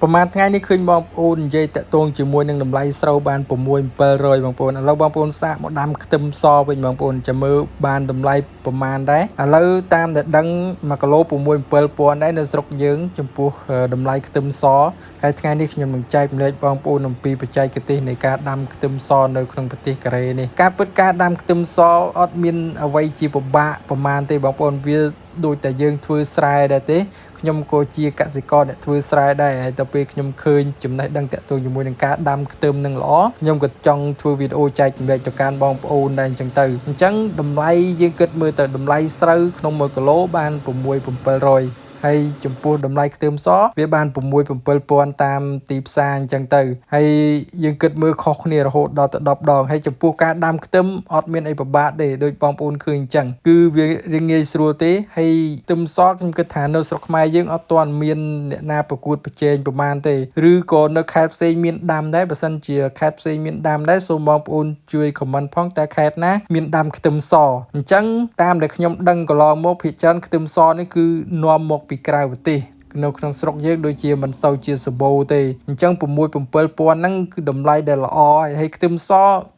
ប្រហែលថ្ងៃនេះឃើញបងប្អូននិយាយតាក់ទងជាមួយនឹងតម្លៃស្រូវបាន6 700បងប្អូនឥឡូវបងប្អូនសាកមកដាំខ្ទឹមសវិញបងប្អូនចាំមើលបានតម្លៃប្រហែលដែរឥឡូវតាមដែលដឹង1គីឡូ6 7000ដែរនៅស្រុកយើងចំពោះតម្លៃខ្ទឹមសហើយថ្ងៃនេះខ្ញុំនឹងចែករំលែកបងប្អូនអំពីបច្ចេកទេសនៃការដាំខ្ទឹមសនៅក្នុងប្រទេសកូរ៉េនេះការពិតការដាំខ្ទឹមសអត់មានអ្វីជាពិបាកប្រហែលទេបងប្អូនវាដូចតែយើងធ្វើស្រែដែរទេខ្ញុំក៏ជាកសិករអ្នកធ្វើស្រែដែរហើយដល់ពេលខ្ញុំឃើញចំណេះដឹងតាក់ទងជាមួយនឹងការដាំខ្ទឹមនឹងល្អខ្ញុំក៏ចង់ធ្វើវីដេអូចែករំលែកទៅកាន់បងប្អូនដែរអញ្ចឹងទៅអញ្ចឹងតម្លៃយើងគិតមើលទៅតម្លៃស្រូវក្នុង1គីឡូបាន6 700ហើយចំពោះតម្លៃខ្ទឹមសវាបាន6 7000តាមទីផ្សារអញ្ចឹងទៅហើយយើងគិតមើលខុសគ្នារហូតដល់ទៅ10ដងហើយចំពោះការដាំខ្ទឹមអត់មានអីពិបាកទេដូចបងប្អូនឃើញអញ្ចឹងគឺវារាងងាយស្រួលទេហើយខ្ទឹមសខ្ញុំគិតថានៅស្រុកខ្មែរយើងអត់ទាន់មានអ្នកណាប្រកួតប្រជែងប្រមាណទេឬក៏នៅខេត្តផ្សេងមានដាំដែរបើសិនជាខេត្តផ្សេងមានដាំដែរសូមបងប្អូនជួយ comment ផងតើខេត្តណាមានដាំខ្ទឹមសអញ្ចឹងតាមដែលខ្ញុំដឹងកន្លងមកភាគច្រើនខ្ទឹមសនេះគឺនាំមកពីក្រៅប្រទេសនៅក្នុងស្រុកយើងដូចជាមិនសូវជាសម្បូរទេអញ្ចឹង6 7000ហ្នឹងគឺតម្លៃដែលល្អហើយខ្ទឹមស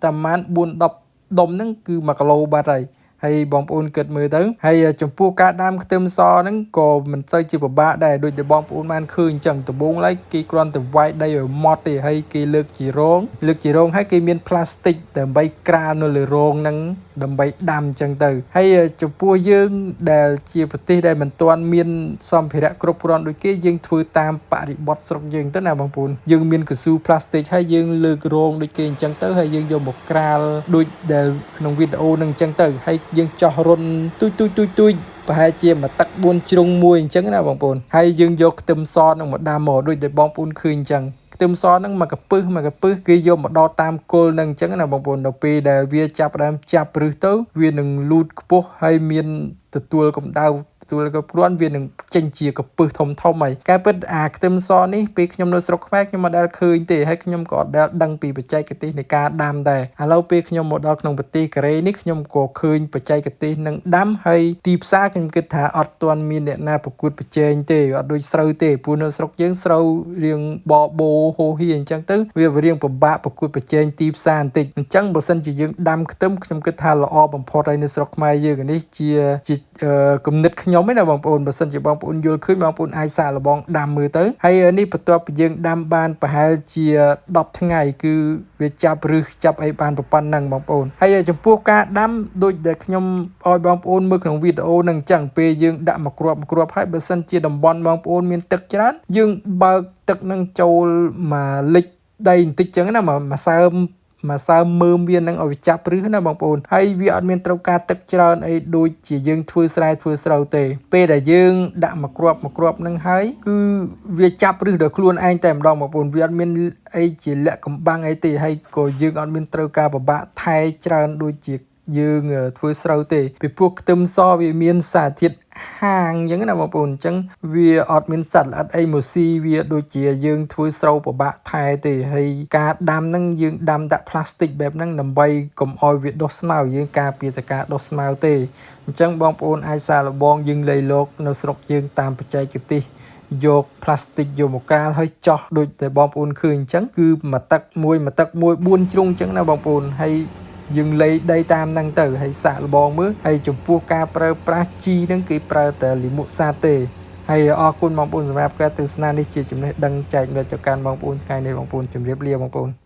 តាមប្រហែល4 10ដុំហ្នឹងគឺ1គីឡូបាត់ហើយហើយបងប្អូនគិតមើលទៅហើយចំពោះការដាំខ្ទឹមសហ្នឹងក៏មិនសូវជាពិបាកដែរដូចដែលបងប្អូនបានឃើញអញ្ចឹងដំបូងឡើយគេគ្រាន់តែវាយដីឲ្យម៉ត់ទេហើយគេលើកជារងលើកជារងហើយគេមានផ្លាស្ទិកដើម្បីក្រាលនៅលើរងហ្នឹងដើម្បីដាំអញ្ចឹងទៅហើយចំពោះយើងដែលជាប្រទេសដែលមិនទាន់មានសម្ភារៈគ្រប់គ្រាន់ដូចគេយើងធ្វើតាមបរិបទស្រុកយើងទៅណាបងប្អូនយើងមានកស៊ូផ្លាស្ទិកហើយយើងលើករងដូចគេអញ្ចឹងទៅហើយយើងយកមកក្រាលដូចដែលក្នុងវីដេអូហ្នឹងអញ្ចឹងទៅហើយយើងចោះរុនទូចទូចទូចទូចប្រហែលជាមួយទឹក4ជ្រុងមួយអញ្ចឹងណាបងប្អូនហើយយើងយកខ្ទឹមសនឹងមកដាំមកដូចដែលបងប្អូនឃើញអញ្ចឹងខ្ទឹមសហ្នឹងមកកពឹសមកកពឹសគេយកមកដោតតាមគល់ហ្នឹងអញ្ចឹងណាបងប្អូនដល់ពេលដែលវាចាប់ដើមចាប់ឫសទៅវានឹងលូតខ្ពស់ហើយមានទទួលកម្ដៅទទួលគ្រប់គ្រាន់វានឹងចេញជាកពឹសធំធំហើយការពិតអាខ្ទឹមសនេះពេលខ្ញុំនៅស្រុកខ្មែរខ្ញុំមិនដែលឃើញទេហើយខ្ញុំក៏អត់ដែលដឹងពីបច្ចេកទេសនៃការដាំដែរឥឡូវពេលខ្ញុំមកដល់ក្នុងប្រទេសកូរ៉េនេះខ្ញុំក៏ឃើញបច្ចេកទេសនឹងដាំហើយទីផ្សារខ្ញុំគិតថាអត់ទាន់មានអ្នកណាប្រកួតប្រជែងទេអត់ដូចស្រូវទេព្រោះនៅស្រុកយើងស្រូវរៀងបបោហូហៀអញ្ចឹងទៅវារៀងពិបាកប្រកួតប្រជែងទីផ្សារបន្តិចអញ្ចឹងបើសិនជាយើងដាំខ្ទឹមខ្ញុំគិតថាល្អបំផុតហើយនៅស្រុកខ្មែរយើងនេះជាជាគំនិតខ្ញុំឯណាបងប្អូនបើសិនជាបងប្អូនយល់ឃើញបងប្អូនអាចសាកល្បងដាំមើលទៅហើយនេះបន្ទាប់ពីយើងដាំបានប្រហែលជា10ថ្ងៃគឺវាចាប់ឫសចាប់អីបានប៉ុណ្ណឹងបងប្អូនហើយចំពោះការដាំដូចដែលខ្ញុំឲ្យបងប្អូនមើលក្នុងវីដេអូនឹងអញ្ចឹងពេលយើងដាក់មួយគ្រាប់មួយគ្រាប់ហើយបើសិនជាតំបន់បងប្អូនមានទឹកច្រើនយើងបើកទឹកនឹងចូលមកលិចដីបន្តិចចឹងណាមកសើមមកសើមមើមវានឹងឲ្យវាចាប់ឫសណាបងប្អូនហើយវាអត់មានត្រូវការទឹកច្រើនអីដូចជាយើងធ្វើស្រែធ្វើស្រូវទេពេលដែលយើងដាក់មួយគ្រាប់មួយគ្រាប់នឹងហើយគឺវាចាប់ឫសដោយខ្លួនឯងតែម្ដងបងប្អូនវាអត់មានអីជាលាក់កំបាំងអីទេហើយក៏យើងអត់មានត្រូវការពិបាកថែច្រើនដូចជាយើងធ្វើស្រូវទេពីព្រោះខ្ទឹមសវាមានសារធាតុហាងអញ្ចឹងណាបងប្អូនអញ្ចឹងវាអត់មានសត្វល្អិតអីមកស៊ីវាដូចជាយើងធ្វើស្រូវពិបាកថែទេហើយការដាំហ្នឹងយើងដាំដាក់ផ្លាស្ទិកបែបហ្នឹងដើម្បីកុំឲ្យវាដុះស្មៅយើងការពារតែការដុះស្មៅទេអញ្ចឹងបងប្អូនអាចសាកល្បងយើងលៃលោកនៅស្រុកយើងតាមបច្ចេកទេសយកផ្លាស្ទិកយកមកក្រាលហើយចោះដូចតែបងប្អូនឃើញអញ្ចឹងគឺមួយទឹកមួយមួយទឹកមួយ4ជ្រុងអញ្ចឹងណាបងប្អូនហើយយើងលៃដីតាមហ្នឹងទៅហើយសាកល្បងមើលហើយចំពោះការប្រើប្រាស់ជីហ្នឹងគេប្រើតែលាមកសត្វទេហើយអរគុណបងប្អូនសម្រាប់ការទស្សនានេះជាចំណេះដឹងចែករំលែកទៅកាន់បងប្អូនថ្ងៃនេះបងប្អូនជម្រាបលាបងប្អូន។